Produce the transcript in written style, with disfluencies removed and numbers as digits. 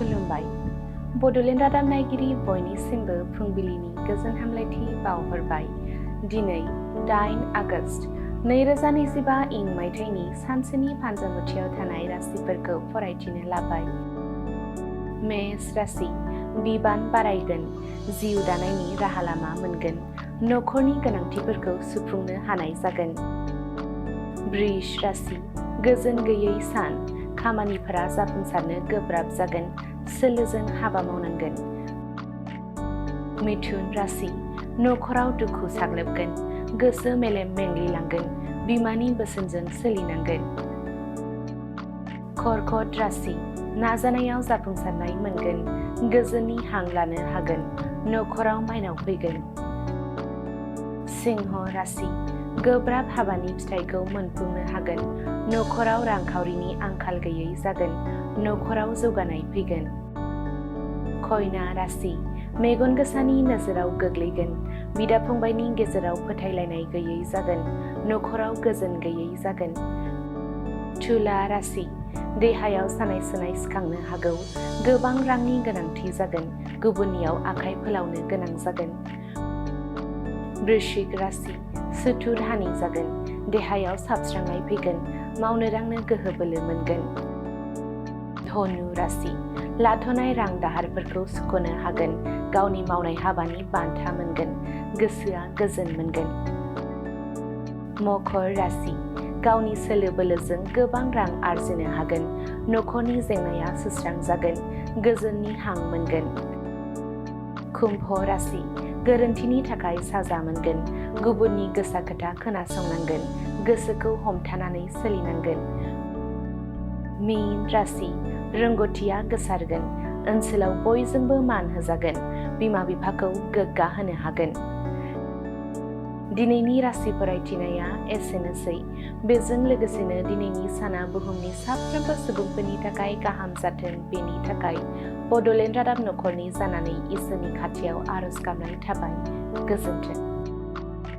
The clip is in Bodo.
खुलुमबाय। बड'लेण्ड रादाब नायगिरि बयनिसिमबो फुंबिलिनि गोजोन हामलायथि बावहरबाय। दिनै 8 आगस्ट 2025 इं मायथाइनि सानसेनि फान्जामुथियाव थानाय राशिफोरखौ फरायथिनो लाबाय। मेष राशि, बिबान बारायगोन, जिउ दानायनि राहा लामा मोनगोन, नखरनि गोनांथिफोरखौ सुफुंनो हानाय जागोन। वृष राशि, गोजोन गैयै सान, खामानिफोरा जाफुंसारनो गोब्राब जागोन, सोलोजों हाबा मावनांगोन। मिथुन राशि, नखराव दुखु साग्लोबगोन, गोसो मेलेम मेंग्लिलांगोन, बिमानि बोसोनजों सोलिनांगोन। कर्कट राशि, नाजानायाव जाफुंसारनाय मोनगोन, गोजोननि हां लानो हागोन, नखराव माइनाव फैगोन। सिंह राशि, गोब्राब हाबानि फिथाइखौ मोनफुंनो हागोन, नखराव रांखावरिनि आंखाल गैयै जागोन, नखराव जौगानाय फैगोन। कन्या राशि, मेगन गोसानि नोजोराव गोग्लैगोन, बिदा फंबायनि गेजेराव फोथायलायनाय गैयै जागोन, नखराव गोजोन गैयै जागोन। तुला राशि, देहायाव सानाय सुनाय सिखांनो हागौ, गोबां रांनि गोनांथि जागोन, गुबुननियाव आखाइ फोलावनो गोनां जागोन। वृश्चिक राशि, सुथुर हानि जागोन, देहायाव साबस्रांनाय फैगोन, मावनो दांनो गोहो बोलो मोनगोन। धनु राशि, लाथ'नाय रां दाहारफोरखौ सुख'नो हागोन, गावनि मावनाय हाबानि बान्था मोनगोन, गोसोआ गोजोन मोनगोन। मकर राशि, गावनि सोलो बोलोजों गोबां रां आरजिनो हागोन, नखरनि जेंनाया सुस्रांजागोन, गोजोननि हां मोनगोन। कुम्भ राशि, गोरोन्थिनि थाखाय साजा मोनगोन, गुबुननि गोसा खोथा खोनासंनांगोन, गोसोखौ हमथानानै सोलिनांगोन। मीन राशि, रोंग'थिया गोसारगोन, ओनसोलाव बयजोंबो मान होजागोन, बिमा बिफाखौ गोग्गा होनो हागोन। दिनैनि राशि फरायथिनाया एसेनोसै। बेजों लोगोसेनो दिनैनि साना बुहुमनि साफ्रोमबो सुबुंफोरनि थाखाय गाहाम जाथों, बेनि थाखाय बड'लेण्ड रादाब नखरनि जानानै इसोरनि खाथियाव आरज गाबनाय थाबाय। गोजोन्थों।